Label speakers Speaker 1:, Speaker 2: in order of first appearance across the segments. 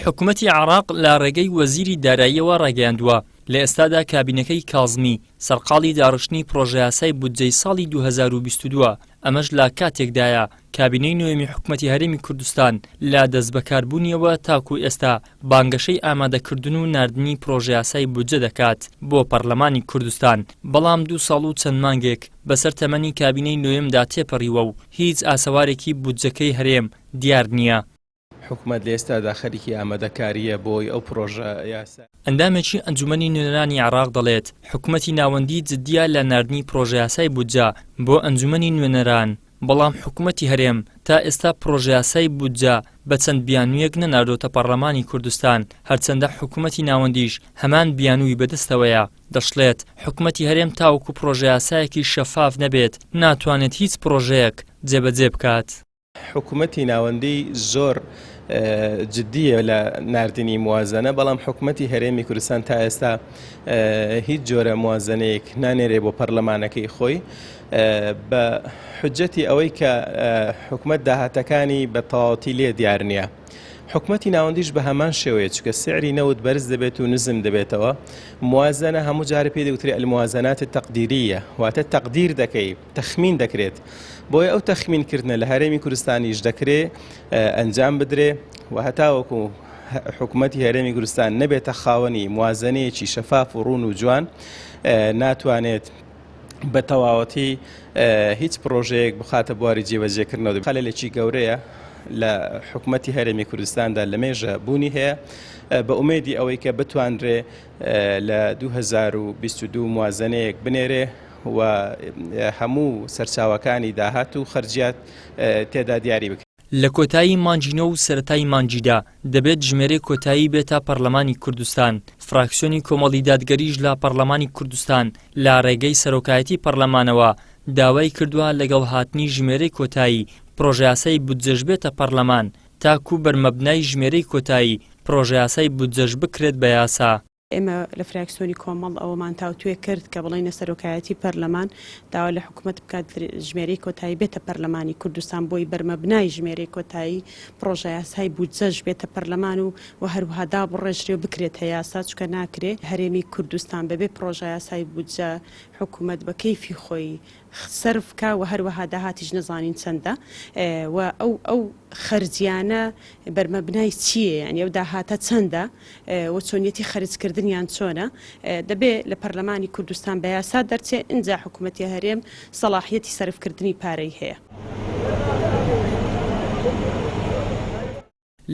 Speaker 1: حکومەتی عێراق لە ڕێگەی وەزیری داراییەوە ڕایگەیاندووە، لە ئێستادا کابینەکەی کازمی سەرقاڵی داڕشتنی پڕۆژەیاسای بودجەی ساڵی 2022 ە، ئەمەش لە کاتێکدایە کابینەی نۆیەمی حکومەتی هەرێمی کوردستان لە دەستبەکاربوونیەوە تاکو ئێستا بانگەشەی ئامادەکردن و ناردنی پڕۆژەیاسای بودجە دەکات بۆ پەڕلەمانی کوردستان، بەڵام دوو ساڵ و چەند مانگێک بەسەر تەمەنی کابینەی نۆیەمدا تێپەڕیوە و هیچ ئاسەوارێکی بودجەکەی هەرێم دیار نییە.
Speaker 2: حکومەت لە ئێستادا خەریکی ئامادەکارییە بۆی ئەو پڕۆژە یاسایە.
Speaker 1: ئەندامێکی ئەنجومەنی نوێنەرانی عێراق دەڵێت، حکومەتی ناوەندی جدییە لە ناردنی پڕۆژەیاسای بودجە بۆ ئەنجومەنی نوێنەران، بەڵام حکومەتی هەرێم تا ئێستا پڕۆژەیاسای بودجە بە چەند بیانوویەک نەناردۆتە پەڕلەمانی کوردستان، هەرچەندە حکومەتی ناوەندیش هەمان بیانووی بەدەستەوەیە. دەشڵێت، حکومەتی هەرێم تاوەکو پڕۆژەیاسایەکی شەفاف نەبێت، ناتوانێت هیچ پڕۆژەیەک جێبەجێ بکات.
Speaker 2: حکومەتی ناوەندی زۆر جدیە لە ناردنی موازنە بەڵام حکومەتی هەرێمی کوردستان تا ئێستا هیچ جۆرە موازنەیەک نانێرێ بۆ پەرلەمانەکەی خۆی بە حجەتی ئەوەی کە حکومەت داهاتەکانی بە تەواوەتی لێ دیار نییە. حکومەتی ناوەندیش بە هەمان شێوەیە چکە سعری نەوت بەرز دەبێت و نزم دەبێتەوە موازنە هەموو جارە پێی دەگوترێ الموازنات التقدیریە واتە تەقدیر دەکەی تەخمین دەکرێت بۆیە ئەو تەخمین کردنە لە هەرێمی کوردستانیش دەکرێ ئەنجام بدرێ و هەتاوەکو حکوومەتی هەرێمی کوردستان نەبێتە خاوەنی موازنەیەکی شەفاف و ڕوون و جوان ناتوانێت بە تەواوەتی هیچ پرۆژەیەک بخاتە بواری جێبەجێکردنەوە خەلەلێکی گەورەیە لە حکوومەتی هەرێمی کوردستاندا لە مێژە بوونی هەیە بە ئومێدی ئەوەی کە بتوانرێ لە 2022 موازنەیەک بنێرێ و هەموو سەرچاوەکانی داهات و خەرجیات تێدا دیاری بکرێت.
Speaker 1: لە کۆتایی مانگی نۆ و سەرەتای مانگی دە دەبێت ژمێرەی کۆتایی بێتە پەڕلەمانی کوردستان، فراکسیۆنی کۆمەڵی دادگەریش لە پەڕلەمانی کوردستان لە ڕێگەی سەرۆکایەتی پەڕلەمانەوە داوای کردوە لەگەڵ هاتنی ژمێرەی کۆتایی پڕۆژەیاسای بودجەش بێتە پەڕلەمان تاکو بەرمەبنای ژمێرەی کۆتایی پڕۆژەیاسای بودجەش بکرێت بە یاسا.
Speaker 3: ئێمە لە فراکسیۆنی کۆمەڵ ئەوەمان تاوتوێ کرد کە بڵێینە سەرۆکایەتی پەرلەمان داوا لە حکومەت بکات ژمێرەی کۆتایی بێتە پەرلەمانی کوردستان بۆی بەرمەبنای ژمێرەی کۆتایی پڕۆژەیاسای بودجەش بێتە پەرلەمان و و هەروەها دابڕێژرێ و بکرێتە یاسا چونکە ناکرێ هەرێمی کوردستان بەبێ پڕۆژەیاسای بودجە حکومەت بە کەیفی خۆی سەرف بکا و هەروەها داهاتیش نەزانین چەندە و ئەو ئەو خەرجیانە بەرمەبنای چییە یانی ئەو داهاتە چەندە و چۆنیەتی خەرجکردنیان چۆنە دەبێ لە پەرلەمانی کوردستان بە یاسا دەرچێ ئینجا حکوومەتی هەرێم سەڵاحیەتی سەرفکردنی پارەی هەیە.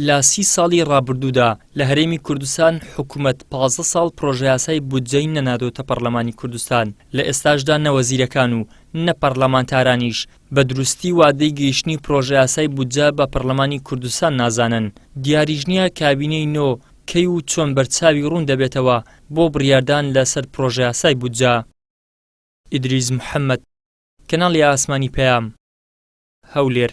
Speaker 1: لە سی ساڵی ڕابردوودا لە هەرێمی کوردستان حکومەت 15 ساڵ پرۆژەیاسای بودجەی نەنادۆتە پەڕلەمانی کوردستان، لە ئێستاشدا نە وەزیرەکان و نە پەڕلەمانتارانیش بە دروستی وادەی گەیشتنی پرۆژەیاسای بودجە بە پەڕلەمانی کوردستان نازانن، دیاریش نییە کابینەی نۆ کەی و چۆن بەرچاوی ڕوون دەبێتەوە بۆ بڕیاردان لەسەر پرۆژەیاسای بودجە. ئیدریس محەمەد، کەناڵی ئاسمانی پەیام، هەولێر.